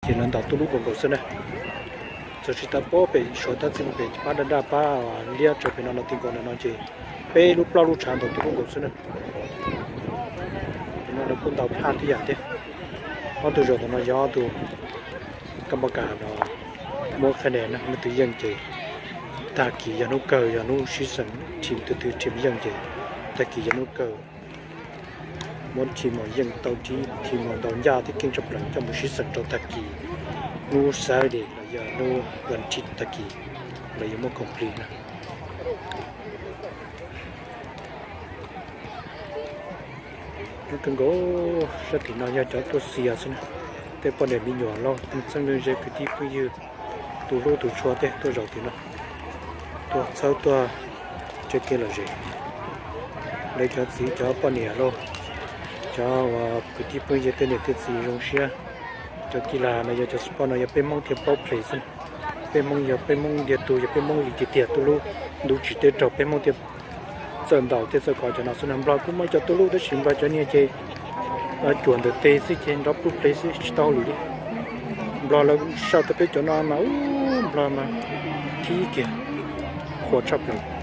Ces lawv ntaus tuj lub nkaus nkaus xwb na. Txawm tsis tau pob pem Suav tab txij pem pab daj daj pab liab tsawv pem no no ti nkaus ntawm no ces peb lub plaub lub tshav ntaus tuj lub nkaus xwb na. Pem no lawv kuj ntaus phaj tib yam thiab. Ob tug zaum ntawm no yog ob tug kab npab kas no muab qhia ne na, leej twg yeej ces tag kis yog hnub kawg, yog hnub sib xeem, team tus twg team yeej ces tag kis yog hnub kawg. Muab team uas yeej tau team uas ntaus ncaj thiab keej tshaj plaws coj mus sib xeem rau tag kis hnub Saturday los yog hnub vas thiv tag kis los yuav muab complete na. Zoo kawg nkaus, sab tim no yog cov tuaj xias xwb na. Tej poj niam me nyuam los txheeb leej ze kwv tij phooj ywg, tus hlub tus tshua tej tuaj zaum tim no, tuaj txhawb tuaj tsev kev lom zem. Lawv cov txiv cov poj niam los, cov uas kwv tij phooj ywg tej niam tej txiv zoo siab. Cov kis las no yog cov sport no yog peb Hmoob thiaj paub play xwb. Peb Hmoob yog peb Hmoob ntiag tug, yog peb Hmoob li tiag tiag tuj lub ntuj tsim teb raug peb Hmoob thiaj txawj ntaus thiab txawj kov cov no xwb na. Nplog kuj muaj cov tuj lub tab sis Nplog cov niag ces cuam ntawm tes xwb ces nrov plub pleb xwb tsis tau hauj lwm li. Nplog lawv saj tau peb cov no mas ub Nplog mas thib kiag, qhuas tshaj plaws.